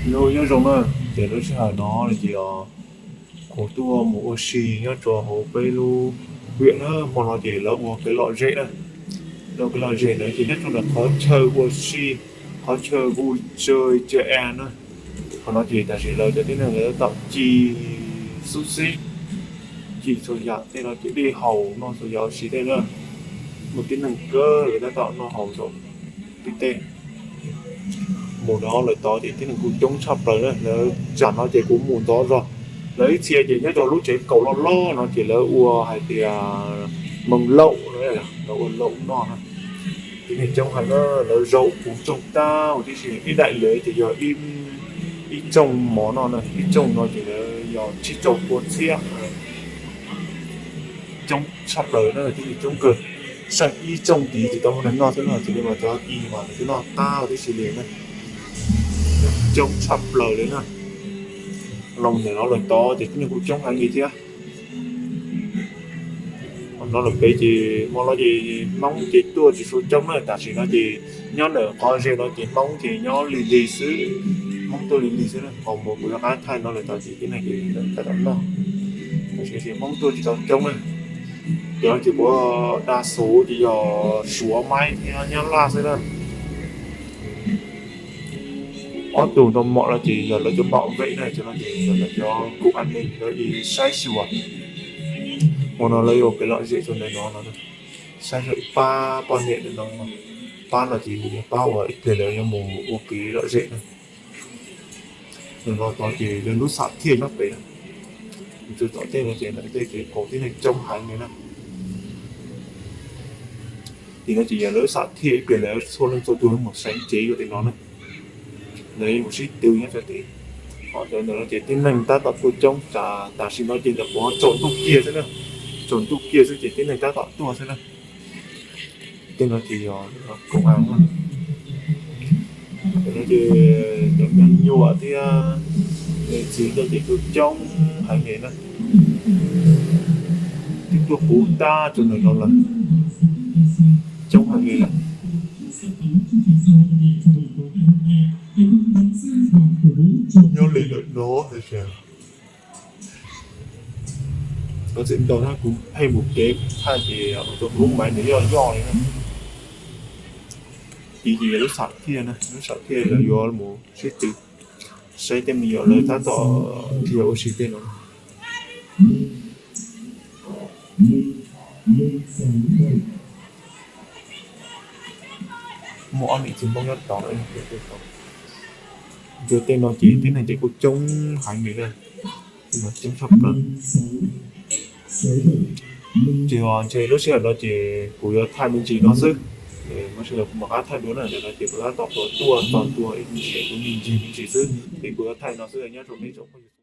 Nyob zoo na, ces lub sij hawm no ces kuv tuaj mus ua si nyob rau hauv peb lub huyện na, hmo no ces lawv ua kev lom zem na. Lawv ua kev lom zem na ces nyob rau ntawm qhov chaw ua si, qhov chaw vui chơi Chợ An na. Qhov no ces tam sim lawv cov tib neeg lawv tab tom ci xub xib, ci txhua yam tej no ces dej haus noj txhua yam ua si tej na. Muaj tib neeg kawg lawv tab tom noj haus rau tim tej. Mus rau lawv tod ces tib neeg kuj coob tshaj plaws na. Lawv tsam no ces kuv mus ntov zog, lawv ib txhia ces nyob rau lub tsev kaum loj loj no ces lawv ua hais tias mees laum, lawv ua laum noj na. Tib neeg coob heev na, lawv zaum puv tsooj tag huv tib si. Ib daim lawv ces yog ib tsooj mov no na, ib tsooj no ces lawv yog tsib rau pua txhiab. Coob tshaj plaws na, tib neeg coob kawg. Saib ib tsooj tid tsis tau muaj neeg noj xwb no, tsis li mas cov kis mas nws twb noj tag huv tib si li na. Coob tshaj plaws li na. Los ntawm no lawm tod ces tib neeg kuj coob heev li thiab. Hmo no lawm pem ces hmo no ces Hmoob ces tuaj tsis tshua coob na, tam sim no ces nyob ntawm qhov ze no ces Hmoob ces nyob lig lig xwb, Hmoob tuaj lig lig xwb na. Qhov mus kuv rov qab thaij no lawm tod ces tib neeg ces tab tom noj, tam sim no ces Hmoob tuaj tsis tau coob na. Cov no ces kuv dag xuv ces yog Suav, Maib thiab Nyab Laj xwb na. Ob tug ntoo mom no ces yog lawv cov bảo vệ na, cov no ces yog lawv cov cục an ninh lawv ib saib xyuas. Hmo no lawv yuav ua kev lom zem rau ntawm no no, saib xyuas ib pab poj niam ntawm no, pab no ces yog pab uas ib pliag lawv yuav mus ua kev lom zem na. Ntawm no tod ces yog lub xam thiaj nyob pem na. Tus tom tej no ces ntawm tej ces kaum tib neeg coob heev li na. Tim no ces yog lub xam thiaj ib pliag lawv txhua leej txhua tus mus seev cev yuav tim no na. Lawv yuav mus sib tw nyob rau tim. Ho ntawm no ces tib neeg tab tom tuaj coob, tam sim no ces ntawm kuv tsaus ntuj kiag xwb na, tsaus ntuj kiag xwb ces tib neeg tab tom tuaj xwb na. Tej no ces yog koom av na. Tam no ces cov me nyuam thiab txiv tej ces tuaj coob heev li na. Twb tuaj puv tag rau ntawm no lawm, coob heev li lawm. Nyob li ntawm no, txiv ntoo na, kuv pheej mus kev thaij ces tus lub maiv nws yoj yoj li na. Tid ces yog lub xam thiaj na, lub xam thiaj lawv yuav mus sib tw saib tej me nyuam lawv tab tom dhia ua si tej no. Muaj ob niam txiv Hmoob nyob tod, rau tej no ces tib neeg ces kuj coob heev li na, coob tshaj plaws. Ces ntshe lub sij hawm no ces kuv yuav thaij me ntsis no xwb. Lub sij hawm kuv mam rov qab thaij dua na, ntawm no ces kuv tab tom tuaj txog ntua ib ntsis, kuv me ntsis me ntsis xwb ces kuv yuav thaij no xwb, nyob rau peb tsoom phooj ywg.